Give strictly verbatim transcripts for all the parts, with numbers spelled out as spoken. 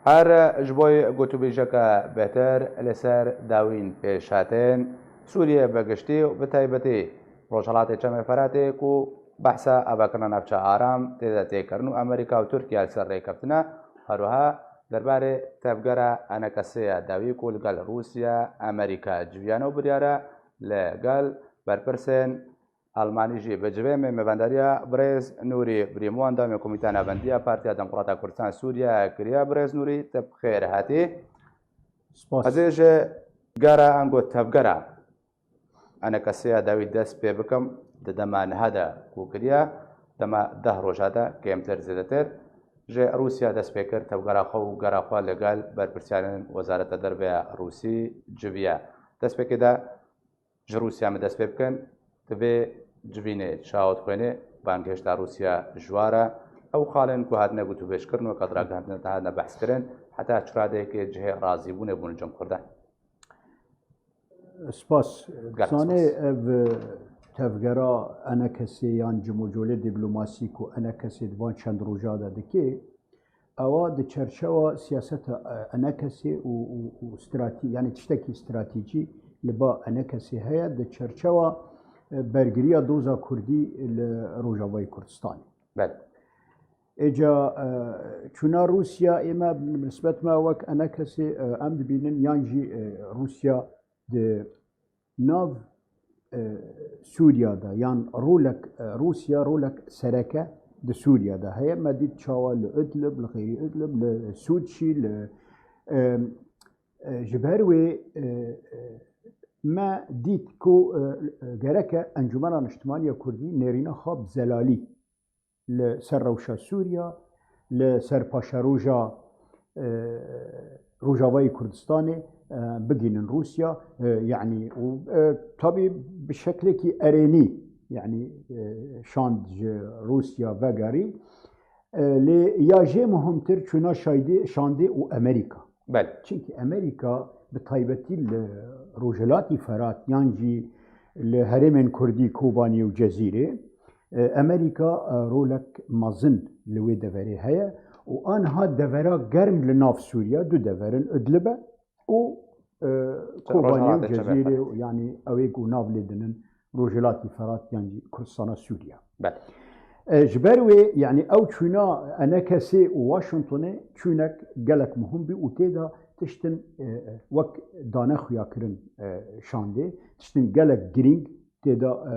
Her ji bo gotûbêjeke bêhtir li ser dawîn pêşhatên Sûriyê bi giştî û bi taybetî Rojhilatê Çemê Feratê ku behsa avakirina navça aram tê de tê kirin û Amerîka û Tirkiye li ser rêkeftin e, herwiha derbarê tevgera enekesê ya dawî ku li gel Rûsya, Amerîka civiyane û biryare li gel berpirsên Almanî jî bi civê me mêvendariya birêz Nûrî Brîmo, endamê Komîteya Navendî ya Partiya Demokrata Kurdistan Sûriye kiriye. Birêz Nûrî, te bi xêr hatî. Spas. Ez ê ji gera ango tevgera enekesê ya dawî dest pê bikim, di dema niha de ku kiriye, dema deh roja de kêmtir zêdetir ji Rûsya dest pê kir, tevgera xwe û gera xwe li gel berpirsiyarên Wezareta Derve ya Rûsî civiye. Destpêkê de ji Rûsya me dest pê bikin, di vê civînê çawa dixwêne, bangehişta Rûsya ji wa re, ew xalên ku hatine gotûbêjkirin, weke di ragihandina te hatine behskirin, heta çi radeyekê cihê razîbûnê bûn li cem Kurdan? Spas. Gelek Zanê spas. Ev tevgera enekesê yan cimûcolê dîplomasî ku enekesê di van çend roja de dike, ewa di çerçewa siyaseta, e, enekesê û, û, û stratî-, yanî tiştekî stratîcî li ba enekesê heye, di çerçewa, e, bergiriya doza kurdî li Rojavayê Kurdistanê. Belê. Êca, e, çûna Rûsya, ê me bi nisbet me wek enekesê, e, em dibînin yan jî, e, Rûsya di nav, e, Sûriya de, yan rolek, e, Rûsya rolek sereke di Sûriya de heye. Me dît çawa li Idlib, li xêrî Idlib, li Sûd jî, li, e, e, ji ber wê, e, e, me dît ku, e, e, gereke Encûmena Niştimanî ya Kurdî nêrîna xwe bi zelalî li ser rewşa Sûriya, li ser paşeroja, e, Rojavayê Kurdistanê, e, bigînin Rûsya, e, yanî û, e, tabî bi şeklekî erênî, yanî, e, şand ji Rûsya vegerî. E, lê ya jê muhimtir çûna şaydê, şandê û Amerîka. Belê. Çimkî Amerîka bi taybetî li Rojhilatî Ferat yan jî li herêmên Kurdî Kobanî û Cezîrê, e, Amerîka, e, rolek mezin li wê deverê heye û aniha devera germ li nav Sûriya du dever in, Idlib e û, e, Kobanî û Rojhilatê Çemê Cezîrê, Ferat. Yanî ew ê ku nav lê dinin Rojhilatî Ferat yan jî Kurdistana Sûriya. Belê. E, ji ber wê, yanî ew çûna enekesê û Washingtonê çûnek gelek muhim bî û tê de tiştin, e, wek dane xuyakirin, e, şandê, tiştin gelek girîng tê de, e,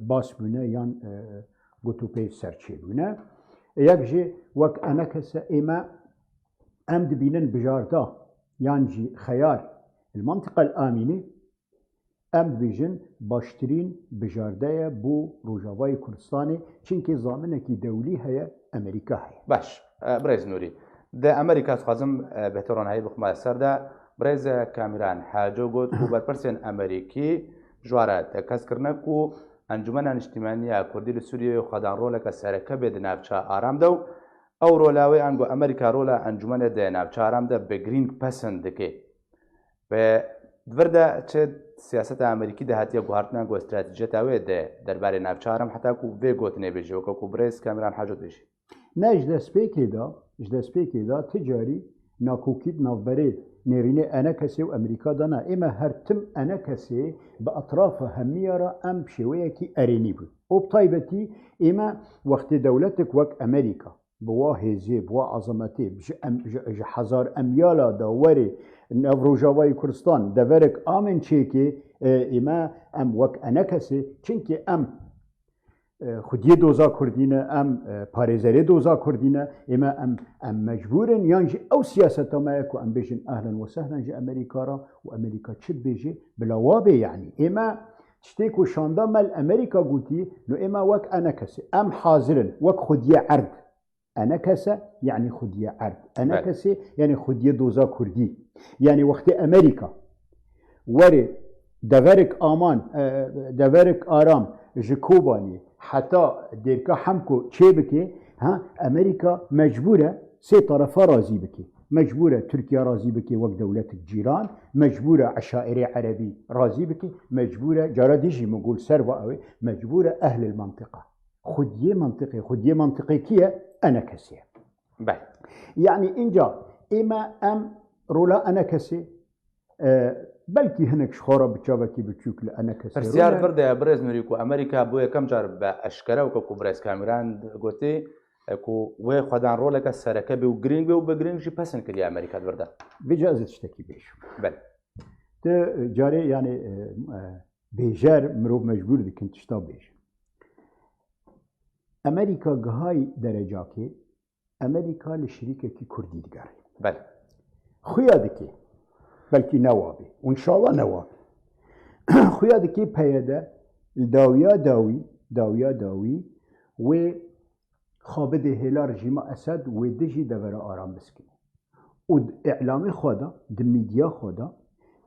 bas bûne yan, e, gotûpêj serçê bûne. Yek jî wek enekese ê me em dibînin bijarda yan jî xeyar li Mantiqa El Amînê, em dibêjin baştirîn bijarde ye bo Rojavayê Kurdistanê, çimkî zaminekî dewlî heye, Amerîka heye. Baş, e, birêz Nûrî. Di Amerîka dixwazim, e, bêhtir ronahiyê bixwime ser de, birêz Kamîran Haco got ku berpirsên Amerîkî ji wan re tekez kirine ku Encûmena Niştimanî ya Kurdî li Sûriyeyê xwedan roleke sereke bê di navça aram de û ew rola wê ango Amerîka rola encûmenê di navça aram de bi girîng pesend dike. Ve di vir de çi siyaseta Amerîkî de hatiye guhartin ango stratejiyeta wê di derbarê navça aram heta ku vê gotinê bêje, weke ku birêz Kamîran Haco dibêje. Ne ji destpêkê de, ji destpêkê de ti carî nakokî di navberê nêrînê enekesê û Amerîka de ne. Ê me her tim enekesê bi etrafa hemiya re em bi şêweyekî erênî bûn. Û bi taybetî ê me wextê dewletek wek Amerîka, bi wa hêzê, bi wa ezametê, ji em-, ji, ji hezar emyala de were nav Rojavayê Kurdistan, deverek amên çêkê, e, ê me em wek enekesê, çimkî em, e, xwediyê doza Kurdî ne, em, e, parêzerê doza Kurdî ne, ê me em, em mecbûr in, yan jî ew siyaseta me ye ku em bêjin ehlen we sehlen ji Amerîka re û Amerîka çi dibêje, bila wa bê yanî. Ê me tiştê ku şanda me li Amerîka gotî, no ê me wek enekesê, em hazir in, wek xwediyê erd. Enekese, yanî xwediyê erd. Belê. Enekesê, yanî xwediyê doza Kurdî. Yanî wextê Amerîka were deverek aman, e, deverek aram ji Kobanî heta Dêrka Hemko çê bike, ha, Amerîka mecbûr e sê terefa razî bike. Mecbûr e Tirkiye razî bike wek dewletek cîran, mecbûr e eşairê erebî razî bike, mecbûr e, cara dî jî min got li ser va ew ê, mecbûr e ehlil mentiqa. Xwediyê mentiqê, xwediyê mentiqê kî ye? Enekesê ye. Belê. Yanî înca Ême em rola enekesê, e, belkî hinek ji xwe re bi çavekî biçûk li enekesê Pirsiyar rûne. Vir de ye, birêz Nûrî, ku Amerîka bo yekem car bi eşkere weke ku birêz Kamîran gotî, e, ku wê xwedan roleke sereke bê û girîng bê û bi girîng jî pesend kiriye Amerîka di vir de. Vêca ez ê tiştekî bêjim. Belê. Tu carê yani, e, e, bêjer mirov mecbûr dikin tişta bêje. Amerîka gihayî derecakê, Amerîka li şirîkekî Kurdî digerê. Belê. Xuya dike, belkî ne wa bê, û înşallah ne wa bê. Xuya dike P Y D li dawiya dawî, dawiya dawî wê xwe bidê hêla rejîma Esed, wê dijî devera aram biskine. Û di îlamê xwe de, di mîdya xwe de,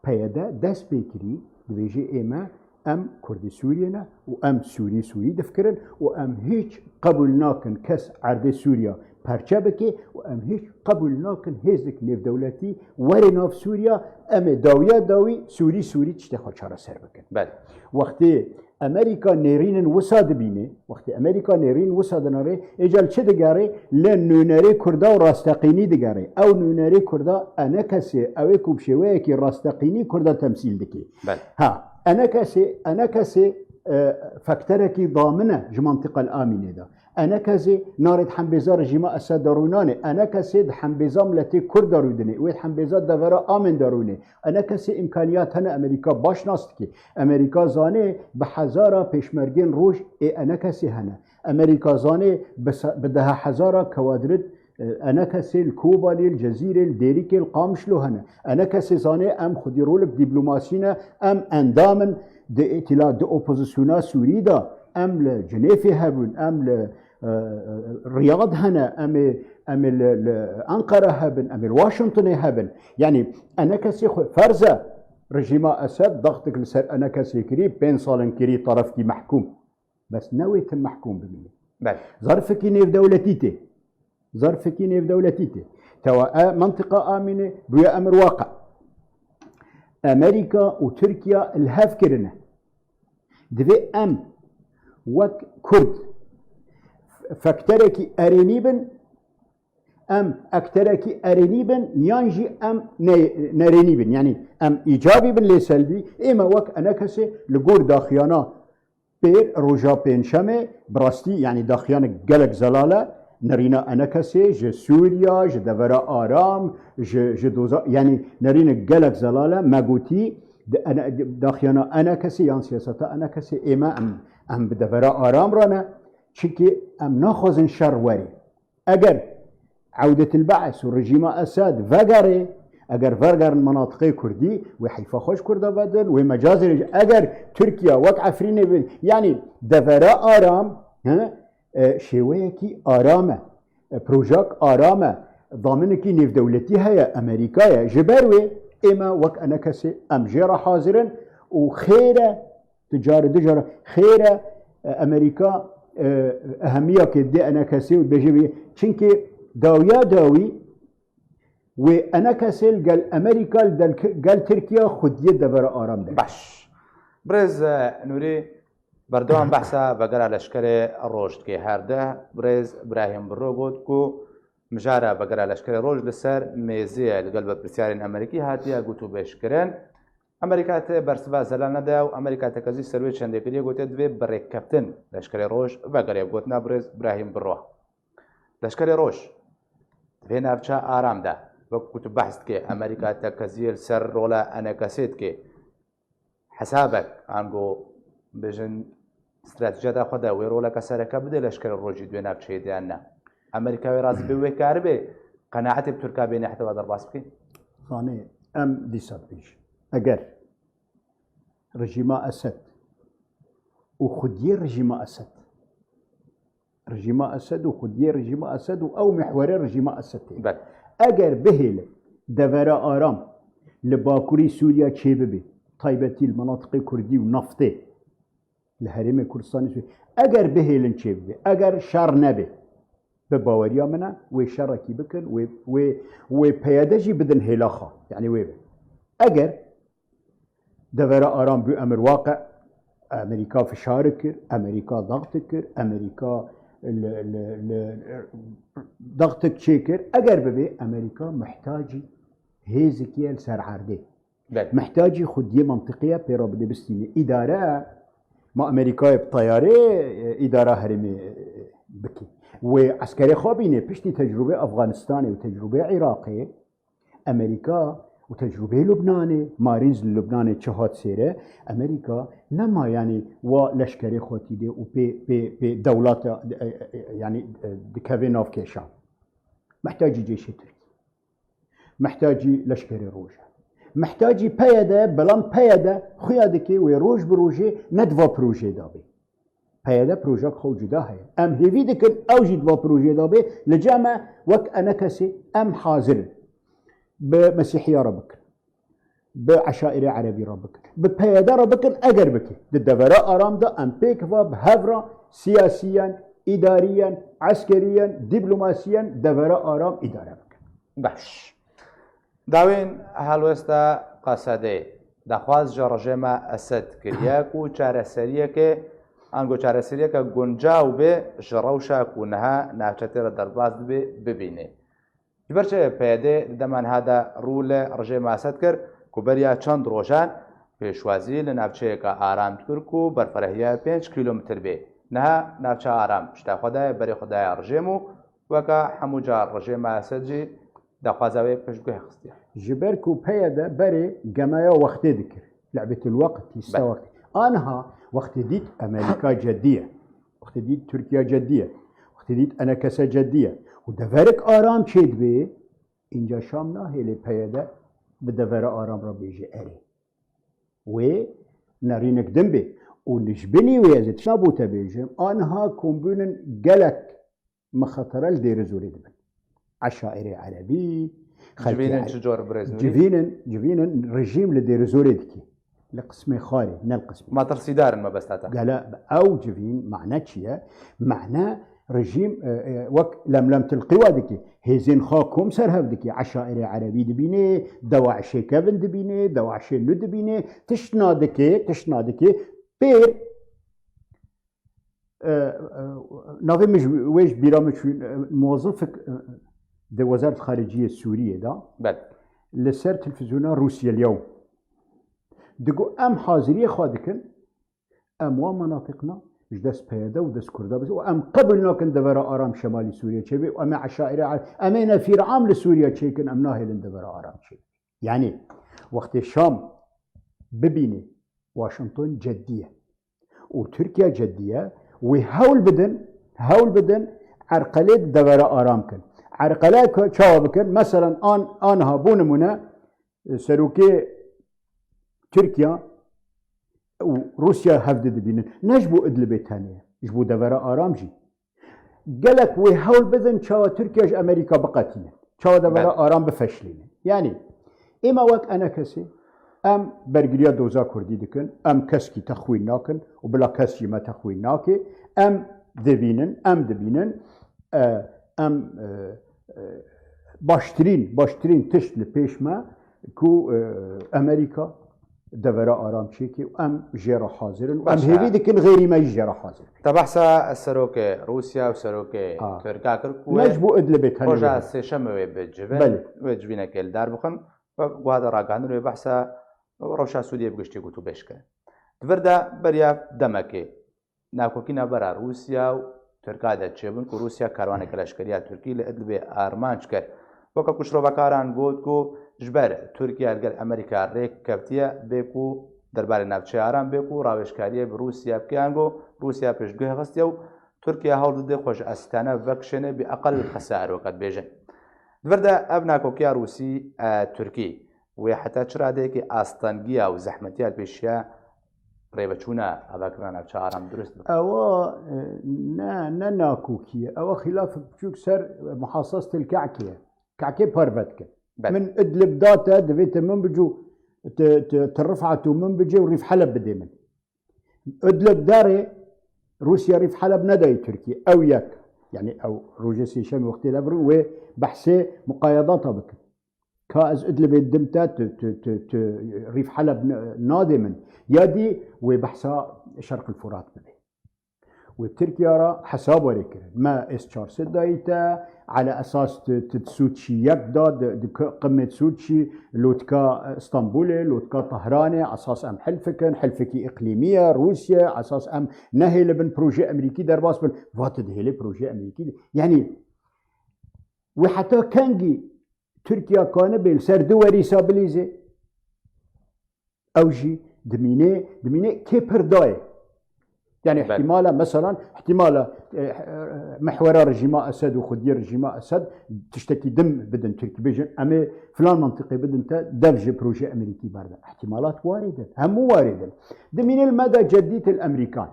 P Y D dest pê kirî, dibêje ême, em Kurdê Sûriyê ne û em Sûrî Sûrî difikirin û em hîç qebûl nakin kes erdê Sûriya perçe bike û em hîç qebûl nakin hêzek nêvdewletî were nav Sûriya, em ê dawiya dawî Sûrî Sûrî tiştê xwe çareser bikin. Belê. Wextê Amerîka nêrînin wisa dibîne, wextê Amerîka nêrîn wisa dinare, êca li çi digere? Li nûnerê Kurda û rasteqînî digere. Ew nûnerê Kurda enekesê, ew ê ku bi şêweyekî rasteqînî Kurda temsîl dike. Belê. Ha, enekesê, enekesê, e, fekterekî damin e ji mantiqa li Amînê de. Enekesê narê di hembêza rejîma Esed de rûnanê. Enekesê di hembêza miletê Kurd de rûdinê. Wê di hembêza devera Amên de rûnê. Enekesê îmkaniyat hene, Amerîka baş nas dike. Amerîka zanê bi hezara pêşmergên roj ê enekesê hene. Amerîka zanê bi se- bi deha hezara kewadrit, e, enekesê li Kobanê, li Cezîrê, li Dêrikê, li Qamişlo hene. Enekesê zanê em xwedî rolek dîplomasî ne, em endam in di îtîla-, di opozisyona Sûrî de, em li Cinêfê hebûn, em li, e, e, Riyad hene, em ê, em ê li, li Enqera hebin, em ê li Washingtonê hebin. Yanî enekesê xwe ferz e. Rejîma Esed daxtik li ser enekesê kirî, pênc sal in kirî terefkî mehkûm. Bes ne wê tim mehkûm bimîne. Belê. Zarfekî nêvdewletî tê. Zarfekî nêvdewletî tê. Tewa e, mentiqa Amînê bûye emir waqe. Amerîka û Tirkiye li hev kirine. Divê em wek Kurd fekterekî erênî bin, em ekterekî erênî bin, yan jî em ne-, nerênî bin. Yanî em îcabî bin lê selbî, ême wek enekesê li gor daxiyana pêr roja pêncşemê, bi rastî, yanî daxiyanek gelek zelal e, nerîna enekesê ji Sûriya, ji devera aram, ji, ji doza, yanî nerînek gelek zelal e, me gotî, di ene-, daxiyana enekesê yan siyaseta enekesê ême em, em bi devera aram re ne, çimkî em naxwazin şer were. Eger Ewdetil Be's û rejîma Esed vegere, eger vegerin menatiqê Kurdî, wê heyfa xwe ji Kurda vedin, wê mecazê re, eger Tirkiye wek Efrînê bi, yanî devera aram, he, e, şêweyekî aram e, e, projak aram e, daminekî nêvdewletî heye, Amerîka ye. Ji ber wê ême wek enekesê em jê re hazir in û xêr e, Tu carê du cara xêr e, e, Amerîka, e, ehemiyakê dê enekesê û dibêje bê. Çimkî dawiya dawî wê enekesê li gel Amerîka, li del-, gel Tirkiye xwediyê devera aram de. Baş. Birêz, e, Nûrî, berdewam behsa vegera leşkerê roj dike. Her de birêz Birahîm Birro got ku mijara vegera leşkerê roj li ser mêzê ye, li gel berpirsiyarên Amerîkî hatiye gotûbêjkirin. Amerîka tê bersiva zelal nede û Amerîka tekezî ser wê çendê kiriye, gotiye divê bi rêkkeftin leşkerê roj vegere, bi gotina birêz Birahîm Birro. Leşkerê roj di vê navça aram de, wek ku tu behs dikê, Amerîka tekeziyê li ser rola enekesê dikê. Hesabek, ango bêjin stratejiyata xwe de wê roleke sereke bide leşkerê rojî di wê navçeyê de yan ne? Amerîka wê razî bê wê karibê qenaetê bi Tirka bêne heta va derbas bike? Zanê, em dîsa dibêjin. Eger rejîma Esed û xwediyê rejîma Esed, rejîma Esed û xwediyê rejîma Esed û ew mihwerê rejîma Esed tê. Belê. Eger bihêlin devera aram li bakurî Sûriya çêbibe, taybetî li menatiqê Kurdî û naftê, li Herêmê Kurdistanê Sûriyê, eger bihêlin çêbibe, eger şer nebe, bi baweriya min e, wê şerekî bikin, wê, wê, wê P Y D jî bidin hêla xwe. Yanî wê be. Eger devera aram bû emir waqe, Amerîka fişar kir, Amerîka daxtik kir, Amerîka li, li, li, daxtik çêkir, eger bibe Amerîka mihtacî hêzekî ye li ser erdê. Belê. Mihtacî xwediyê mantiqî ye pê re bide bistîne. Îdare, ma Amerîkayê bi teyarê, e, îdara herêmê, e, bike. Wê eskerê xwe bîne piştî tecrûbê Afganistanê û tecrûbê Iraqê, Amerîka û tecrûbeyê Lubnanê, Marîns li Lubnanê çi hat sêre, Amerîka nema, yanî, wa leşkerê xwe tîdê û pê, pê, pê dewlata, e, e, e, yanî, e, dikeve nav kêşan. Mihtacî cêşê Tirkî. Mihtacî leşkerê roj e. Mihtacî P Y D, belam P Y D xuya dike wê roj bi rojê ne di va projeyê de bê. P Y D projek xwe cuda heye. Em hêvî dikin ew jî di va projeyê de bê. Li cem me wek enekesê em hazir in. Bi Mesîhiya re bikin. Bi eşairê erebî re bikin. Bi P Y D re bikin, eger bike. Di devera aram de em pêk va bi hev re siyasiyen, îdariyen, eskeriyen, dîplomasiyen devera aram îdare bikin. Baş. Dawên helwesta Qesedê daxwaz ji rejêma Esed kiriye ku çareseriyeke, ango çareseriyeke guncaw be ji rewşa ku niha navçe tê re derbas dibe, bibîne. Ji ber çi P Y D di dema niha de rû li rejêma Esed kir ku beriya çend rojan pêşwazî li navçeyeke aram dikir ku berfirehî pênc kîlometr bê. Niha navçe aram ji te xwe daye, berê xwe daye rejêm û weke hemû car rejêma Esed jî daxwaza wê piştguhê xistiye. Ji ber ku P Y D berê gemeya wextê dikir. Le'betul weqt, pîsta Be- wextê. Aniha wextê dît Amerîka cedî ye. Wextê dît Tirkiye cedî ye. Wextê dît enekese cedî ye. Û deverik aram çêdibê, înca Şam nahêlê P Y D bi devera aram re bêje erê. Wê nerînek din bê. Û li ji binî wê ez ê tişta bo te bêjim, aniha kombûnin gelek mixetere li Dêrizorê dibin. Eşairê erebî, xelkê Civînin ere-, çi cor birêz nûrî? Civînin, civînin rejîm li Dêrizorê dike. Li qismê xarê, ne li qismê. Metirsîdar in mebesta te. Gele ew civîn mane çi ye? Mane rejîm, e, e, wek lemlem tilqîwa dike. Hêzên xwe kom ser hev dike. Eşairê erebî dibîne, dewa eşê kevin dibîne, dewa eşê nû dibîne. Tiştna dike, tiştna dike. Pêr E, e, navê min ji wê ji bîra min çû, e, muwezifek, e, di Wezaret Xariciyê Sûriyê de Bel. Li ser televîzyona Rûsya Lyaw digo em haziriyê xwe dikin, em wan menatiqna ji dest P Y D û dest Kurda bisin û em qebûl nakin devera aram şemalî Sûriyê çêbe û em ê eşaire, em ê nefîr am li Sûriya çêkin, em nahêlin devera aram çêbe. Yanî wextê Şam bibîne Washington cedî ye. Û Tirkiye cedî ye, wê hewl bidin, hewl bidin, Erqelê di devera aram kin. Erqele ka-, çawa bikin? Meselen an, aniha bo nimûne, serokê Tirkiye û Rûsya hevdi dibînin. Ne ji bo Idlibê tenê, ji bo devera aram jî. Gelek wê hewl bidin çawa Tirkiye ji Amerîka biqetînin. Çawa devera Belê. Aram bifeşlînin. Yanî, ême wek enekesê, em bergiriya doza Kurdî dikin, em keskî texwîn nakin û bila kes jî me texwîn nake. Em dibînin, em dibînin, e, em, e, e, baştirîn, baştirîn tişt li pêş me ku, e, Amerîka devera aram çêkê û em jê re hazir in û em Baş e. Hêvî dikin xêrî me jî jê re hazir bin. Te behsa serokê Rûsya û serokê A. Tirka kir ku Ne wê ji bo Idlibê tenê roja wê. Sêşemê wê bicivin, Belê. Wê civînekê li dar bixin. Wek guhada ragihandin wê behsa rewşa Sûriyê bi giştî gotûbêj kirin. Di vir de beriya demekê nakokî navbera Rûsya û Tirka de çêbûn ku Rûsya karwaneke leşkeriya Tirkî li Idlibê armanc kir. Weke ku şirovekaran got ku ji ber Tirkiye li gel Amerîka rêk keftiye, bê ku derbarê navçeya aram bê ku rawêjkariyê bi Rûsya bike, ango Rûsya pêşguhê xistiye û Tirkiye hewl dide xwe ji Estane vekişêne bi eqel xesar weke dibêjin. Di vir de ev nakokiya Rûsî, e, Tirkî wê heta çi radeyekî astengiya û zehmetiya li pêşiya rêveçûna avakirina navçe aram durust bike? Ewa, e, ne, ne nakokî ye. Ewa xîlafek biçûk ser muhasas til Ke'kê ye. Ke'kê parve dike. Belê. Min Idlib da te, divê te min bicû, te, te, te Rifat û min bicê û Rîf Heleb bidê min. Idlib derê Rûsya Rîf Heleb nedayê Tirkî. Ew yek. Yanî ew rojê sêşemê wextê lev rin wê behsê muqayedata bikin. Ka ez Idlibê dim te, tu, tu, tu, tu Rîf Heleb n-, nadê min. Ya dî wê behsa Şerqil Furat bibê. Wê Tirkiya re hesab werê kirin. Me S çar sed dayî te, ala esas tu, tu Sûçî yek da, di, di qimê Sûçî, lotka Stenbolê, lotka Tehranê, esas em hilfikin, hilfikî îqlîmî ye, Rûsya, esas em nehêlibin proje Emerîkî derbas bin. Va tu dihêlê proje Emerîkî de. Yanî, wê heta kengî Tirkiya kanibê li ser du werî stabilize? Ew jî dimîne, dimîne kê pir dayê. Yani Belê. ihtimala, meselan, ihtimala, e, e, mihwera rejîma Esed û xwediyê rejîma Esed tiştekî din bidin Tirkî, bêjin, em ê filan mentiqê bidin te, dev ji proje Emerîkî berde. İhtimalat warî din, hemû warî din. Dimîne li me de cedît il Emerîkan.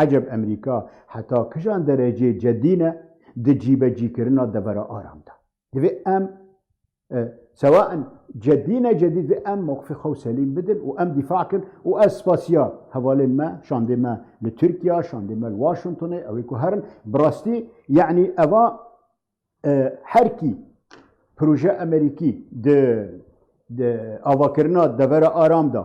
Eceb Emerîka heta kijan derecê cedî ne di cîbecîkirina devera aram de? Divê em, e, sewaen cedî ne cedî, divê em mewqifê xwe selîm bidin û em dîfa kin û ez spasiya hevalên me, şandê me li Tirkiya, şandê me li Washingtonê, ew ê ku herin, bi rastî, yanî eva, e, her kî proje Emerîkî di, di avakirina devera aram de,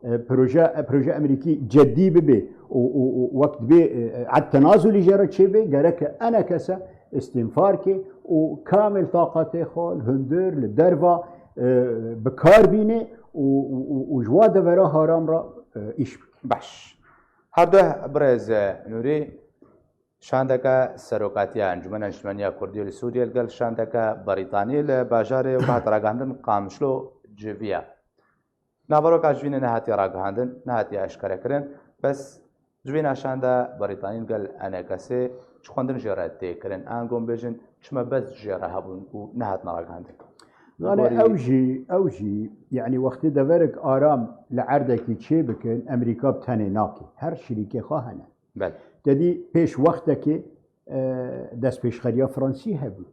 e, proje, e, proje Emerîkî cedî bibe û, û, û wek dibê, e, e, ed tenazulî jê re çêbe, gereke enekese îstînfar ke û kamil taqatê xwe li hundir, li derva, e, bi kar bîne û, û, û, û ji wa devera haram re, e, îş bike. Baş. Her du birêz Nûrî, şandeke Serokatiya Encûmena Niştimaniya Kurdî li Sûriyê li gel şandeke Brîtanî li bajarê û bi hat ragihandin Qamişlo civiya. Naveroka civînê nehatiye ragihandin, nehatiye eşkerekirin, bes civîna şanda Brîtanî li gel enekesê çi xwendin jê re tê kirin, ango em bêjin çi mebest jê re hebûn û nehatine ragihandin? Yanî Gorî ew jî, ew jî, yanî wextê deverek aram li erdekî çê bikin, Emerîka bi tenê nake. Her şirîkê xwe hene. Belê. Te dî pêş wextekê, e, destpêşxeriya Fransî hebû.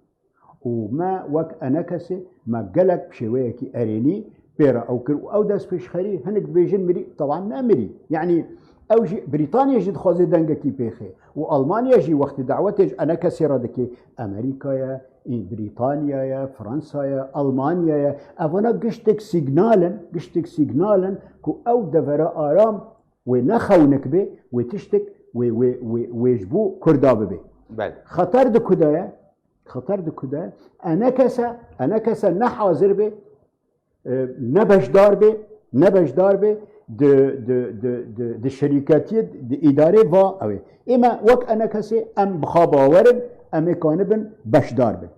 Û me wek enekesê me gelek bi şêweyekî erênî pê re ew kir û ew destpêşxerî hinek dibêjin mirî, teban ne mirî. Yanî ew jî, Brîtanya jî dixwaze dengekî pêxê û Almanya jî wextê dawetê ji enekesê re dike, Emerîka ye, ê, Brîtanya ye, Fransa ye, Almanya ye. Evana giştek sîgnal in, giştek sîgnal in ku ew devera aram wê ne xewnik bê, wê tiştek, wê, wê, wê, wê ji bo Kurda bibe. Belê. Xeter di ku de ye? Xeter di ku de ye? Enekese, enekese ne hazir bê, e, ne beşdar bê, ne beşdar bê di, di, di, di, di şerîketiyê, di îdarê va ew ê. Ê me wek enekesê em bi xwe bawer in, em ê kanibin beşdar bin.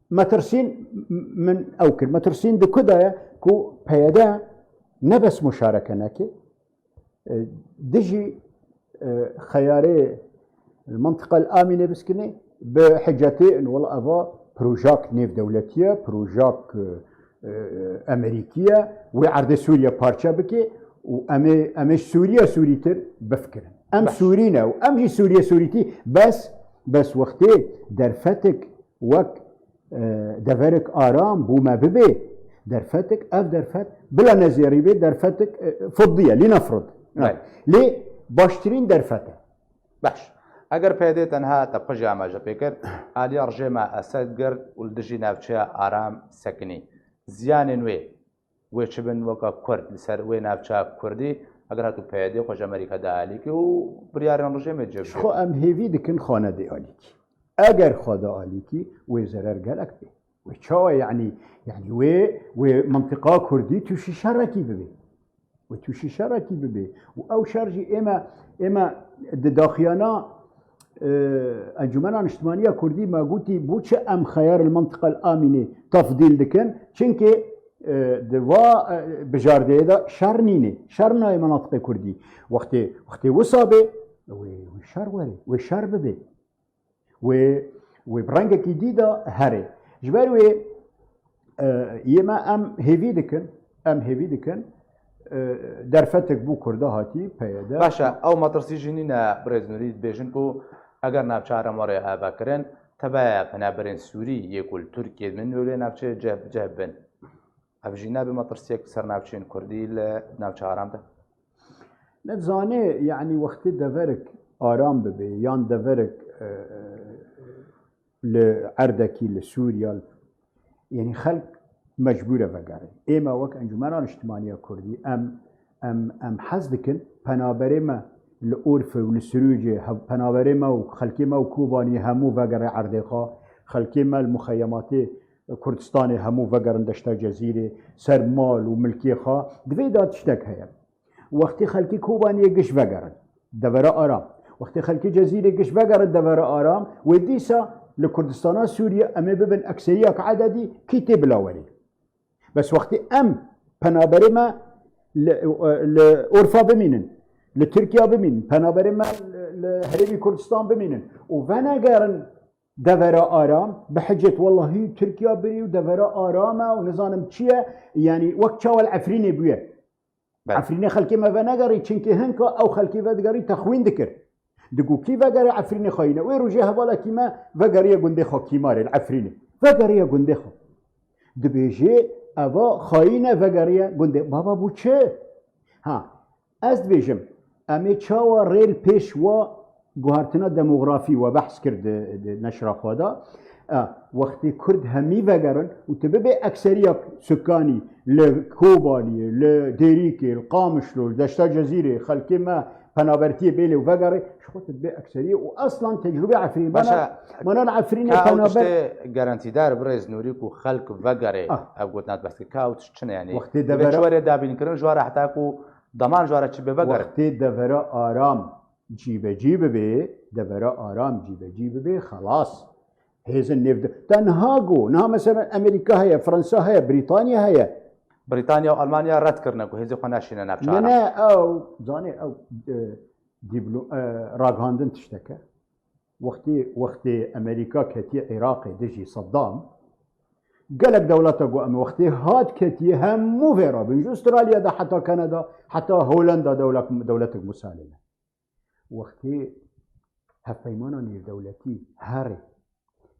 Metirsîn min ew kir. Metirsîn di ku de ye ku P Y D ne bes muşareke neke, e, dijî, e, xeyarê li mintiqa li Amînê biskine, bi hicetê in, wela eva projak nêvdewletî ye, projak, e, e, Emerîkî ye, wê erdê Sûriye parçe bike û em ê, em ê ji Sûriye Sûrîtir bifikirin. Em Baş. Sûrî ne û em jî Sûriye Sûrîtî, bes, bes wextê derfetek wek, e, deverek aram bo me bibe, derfetek, ev derfet bila nezêrî bê, derfetek, e, fiddiye, lînefrid. Belê. Lê baştirîn derfet e. Baş. Eger P Y D tenha te qijî amaje pê kir, aliya rejêma Esed girt û li dijî navçeya aram sekinî, ziyanên wê, wê çi bin weke Kurd li ser wê navçeya Kurdî, eger hatu P Y D xwe ji Amerîka de alîkî û biryarên rejêmê cih Ji xwe em hêvî dikin xwe nede alîkî. Eger xwe de alîkî, wê zerer gelek bê. Wê çawa, yanî, yanî wê, wê mintiqa Kurdî tûşî şerekî bibe. Wê tûşî şerekî bibe. Û ew şer jî ême, ême di daxiyana, e, Encûmena Niştimaniya Kurdî me gotî, bo çi em xeyar li mintiqa li Amînê tefdîl dikin? Çimkî, e, di va, e, bijardeyê de şer nîne. Şer nayê menatiqê Kurdî. Wextê, wextê wisa bê, wê, wê şer were, wê şer bibe. Wê, wê bi rengekî dî de here. Ji ber wê, e, yê me em hêvî dikin, em hêvî dikin, e, derfetek bo Kurda hatî P Y D. Baş e, ew metirsî jî nîne birêz Nûrî dibêjin ku eger navçe Aram were avakirin, tebe penaberên Sûrî yê ku li Tirkiyê bin wê wê navçeyê cih bi cih bin. Ev jî nabe metirsiyek ser navçeyên Kurdî li navçe Aram de? Nedizane, yanî wextê deverek aram bibe, yan deverek, e, e, li erdekî, li Sûriya, yanî xelk mecbûr e vegere. Ême wek Encûmena Niştimaniya Kurdî, em, em, em hez dikin penaberê me Li Urfê û li Sirûcê hev-, penaberê me û xelkê me û Kobaniyê hemû vegerê erdê xwe, xelkê me li muxeyematê Kurdistanê hemû vegerin deşta Cezîrê, ser mal û milkê xwe, divê da tiştek heye. Wextê xelkê Kobaniyê giş vegerin devera aram, wextê xelkê Cezîrê giş vegerin devera aram, wê dîsa li Kurdistana Sûriye em ê bibin ekseriyak ededî kî tê bila werê. Bes wextê em penaberê me li, li Urfa bimînin, li Tirkiya bimînin, penaberê me li, li Herêmî Kurdistan bimînin û venegerin devera aram, bi hicet wellahî Tirkiya birî û devera aram e û nizanim çi ye, yanî wek çawa li Efrînê bûye. Belê. Efrînê xelkê me venegerî, çimkî hinka ew xelkê vedigerî texwîn dikir. Digot kî vegerê Efrînê xayîn e. Wê rojê hevalekî me vegeriye gundê xwe Kîmarê li Efrînê. Vegeriye gundê xwe. Dibêjê eva xayîn e, vegeriye gundê. Baba bû çi? Ha, ez dibêjim, em ê çawa rê li pêş wa guhartina demografî we behs kir di, di neşra xwe de. E, wextê Kurd hemî vegerin û tu bibê ekseriya sukanî li Kobaniyê, li Dêrîkê, li Qamişlo, li Deşta Cezîrê, xelkê me penabertiyê bê lê û vegerê, ji xwe tu dibê ekseriyê û eslan tecrûbê Efrînê. Başa, Mana, mana li Efrînê ka ew penaber tiştê garantîdar birêz Nûrî ku xelk vegerê, ah, ev gotina tu behs kir. Ka ew tişt çi ne, yanî? Wextê divê devera çi were dabînkirin ji were heta ku deman ji were çi bê vegerin? Wextê devera aram cîbecî bibe, devera aram cîbecî bibe, xelas. Hêzin nêv de. Te niha got, niha mesela Amerîka heye, Fransa heye, Brîtanya heye. Brîtanya û Almanya red kirine ku hêzê xwe neşîne navçe aram. Ne, ne, ew, zanê, ew, e, dîblo-, e, ragihandin tiştek e. Wextê, wextê Amerîka ketiye Iraqê dijî Saddam, gelek dewleta got em wextê hat ketiye hemû vê rabin. Ji Australya de heta Kanada, heta Holanda dewlek-, dewletek Musalê ne. Wextê hevpeymana nêvdewletî herê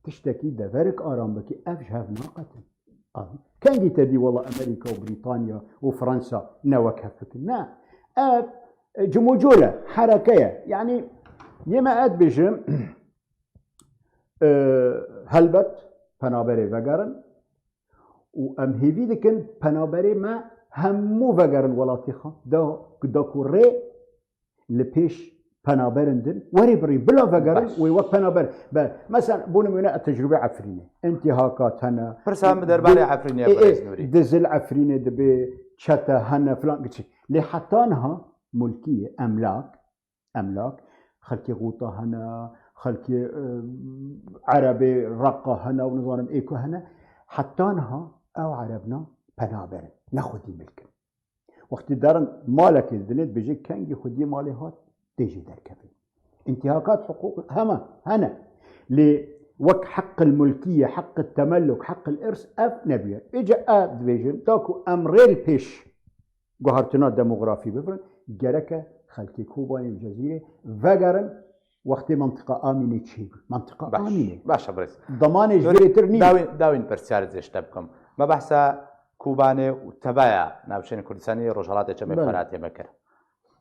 tiştekî deverik aram bikî, ev ji hev naqetin. Kengî te dî wela Amerîka û Brîtanya û Fransa ne wek hev bikin? Ne. Ev, e, cimûcûl e, hereke ye. Yanî yê me ez dibêjim, e, helbet penaberê vegerin û em hêvî dikin penaberê me hemû vegerin welatê xwe. Da, da ku rê li pêş penaberin din, werê birî, bila vegerin, baş, wê wek penaber. Be, mesela, bo nimûne, tecrûbe Efrînê. Întîhakat hene. Pirsa min derbarê Efrînê ye, ê, ê, birêz Nûrî. Dizil Efrînê dibe, çete hene, filan, giçik. Lê heta niha mulkî ye, emlak, emlak, xelkê Xûta hene, xelkê, e, Erebê Reqa hene û nizanim ê ku hene. Heta niha ew Erebna penaberin. Ne xwedî milkin. Wextî derin malekê didinê, dibêje kengî xwediyê malê hat, tê jê derkevin. Întîhakat hiqûq hema hene. Lê wek heqil mulkî ye, heqil temelluk, heqil îrs ev nebûye. Êca ev dibêjin, da ku em rê li pêş guhartina demografî bifirin, gereke xelkê Kobanê û Cezîrê vegerin, wextê mentiqa Amînê çêbû. Mentiqa Amînê. Baş, baş e, birêz. Demanê ji vê rêtir nîne. Dawîn, dawîn pirsiyarê zê ji te bikim. Me behsa Kobanê û tebeya navçeyên Kurdistanê yê Rojhelatê Çemê Belê. Feratê me kir.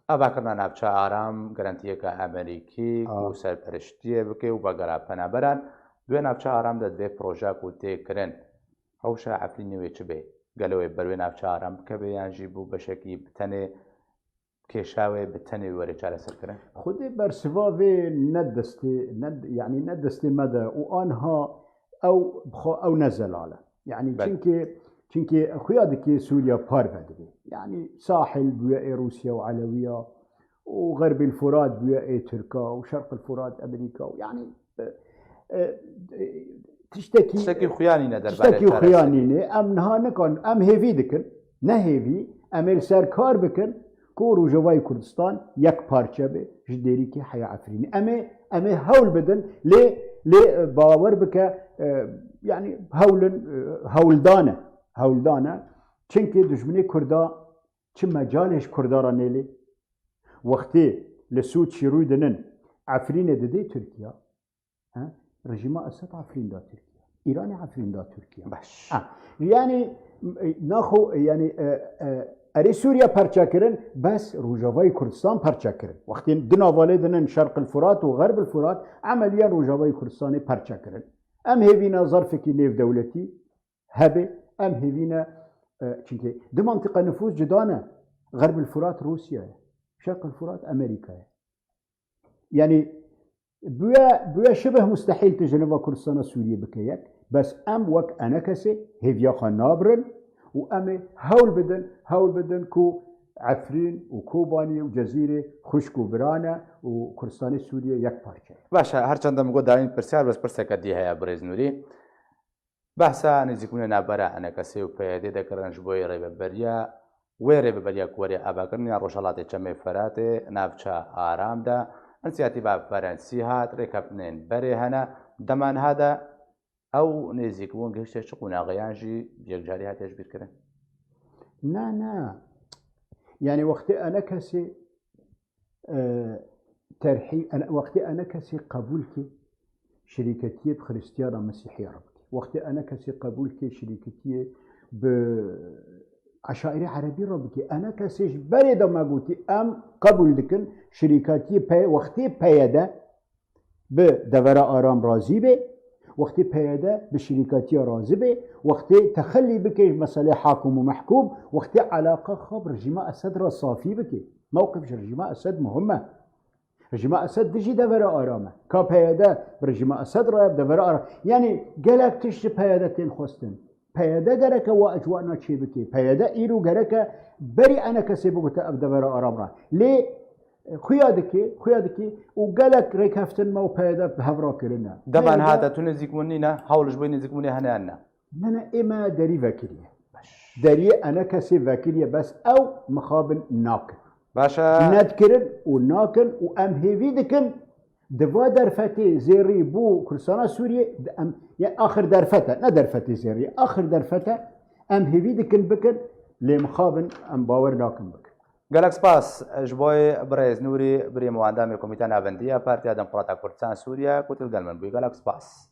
Ava kirina navçe aram, garantiyeke Amerîkî ku serperiştiyê bike û vegera penaberan. Di wê navçe aram de divê proje ku tê kirin, rewşa Efrînê wê çi be? Gelo wê ber wê navçe aram bikeve yan jî bû beşekî bi tenê kêşa wê bi tenê were çareserkirin? Xwedê bersiva vê ne destê, ne, yanî ne destê me de û anha ew bi xwe ew ne zelal e. Yanî Belê. Çimkî, çimkî xuya dike Sûriya parve dibe. Yanî sahil bûye ê Rûsya û Elewiya û Xerbîl Furat bûye ê Tirka û Şerqil Furat Amerîka û yanî, e, e, e, tiştekî, tiştekî xuya nîne derbarê tiştekî çareserî. Xuya nîne. Em niha nikan, em hêvî dikin, ne hêvî, em ê li ser kar bikin ku Rojavayê Kurdistan yek parçe be ji Dêrikê heya Efrînê. Em ê, em ê hewl bidin, lê, lê, e, bawer bike, e, yanî hewlin, e, hewldan e, hewldan e. Çimkî dijminê Kurda çi mecalê ji Kurda re nêlê. Wextê li Sûçî rû dinin, Efrînê didê Tirkiya. He? Rejîma Esed Efrîn da Tirkiya. Îranê Efrîn da Tirkiya. Baş. Ha. Yanî, e, naxo, yanî, e, e, erê Sûriye perçe kirin, bes Rojavayê Kurdistan perçe kirin. Wextê di nava lê dinin Şerqil Furat û Xerbîl Furat, emeliyen Rojavayê Kurdistanê perçe kirin. Em hêvî ne zerfekî nêvdewletî hebe, em hêvî ne, e, çimkî di mentiqe nifûs cuda ne. Xerbîl Furat Rûsya ye. Şerqil Furat Amerîka ye. Yani bûye, bûye şibih mustehîl tu ji nava Kurdistana Sûriyê bike yek. Bes em wek enekesê hêviya xwe nabirin û em ê hewl bidin, hewl bidin ku Efrîn û Kobanî û Cezîrê xwişk û bira ne û Kurdistanê Sûriyê yek parçe ye. Baş e, her çend min got dayîn pirsyar, bes pirseke dî heye birêz Nûrî. Behsa nêzîkbûnê navbera enekesê û P Y D'ê dekirin ji bo rêveberiya wê rêveberiya ku were avakirin ya Rojhelatê Çemê Feratê navça aram de. Însiyatîva Ferensî hat, rêkeftinên berê hene. Dema niha de ew nêzîkbûn gihişte çi qonaxê yan jî yekcarî hatiye ji bîr kirin? Na, na. Yani wextê enekesê e, terhî, ene, wextê enekesê qebûl kê şirîketiyê bi Xristiyana Mesîhiya re bike. Wextê enekesê qebûl kê şirîketiyê bi eşairê erebî re bike. Enekesê ji berê de me gotî, em qebûl dikin şirîketiyê P-, wextê P Y D bi devera aram razî bê, wextê P Y D bi şirîkatiya razî bê, wextê texelî bike ji meselê hakim û mehkum, wextê eleqa xwe bi rejîma Esed re safî bike. Mewqif ji rejîma Esed muhim e. Rejîma Esed dijî devera aram e. Ka P Y D bi rejîma Esed re ye, bi devera aram. Yani gelek tişt ji P Y D tên xwestin. P Y D gereke wa ecwana çêbike. P Y D îro gereke berî enekesê bigute ev devera aram re. Lê, e, xuya dike, xuya dike û gelek rêkeftin me û P Y D bi hev re kirine. Dema niha de tu nêzîkbûn nîne, hewl ji bo nêzîkbûnê hene yan ne? Ne, ne, ê me derî vekiriye. Deriyê enekesê vekiriye, bes ew mixabin nakin. Baş e. Nedikirin û nakin û em hêvî dikin di va derfetê zêrî bû Kurdistana Sûriyê, di em, ya axir derfet e, ne derfetê zêrî, axir derfet e, em hêvî dikin bikin, lê mixabin em bawer nakin bikin. Gelek spas ji bo birêz Nûrî, birî me û endamê Komîteya Navendî ya Partiya Demokrata Kurdistan Sûriye ku tu li gel min bûyî. Gelek spas.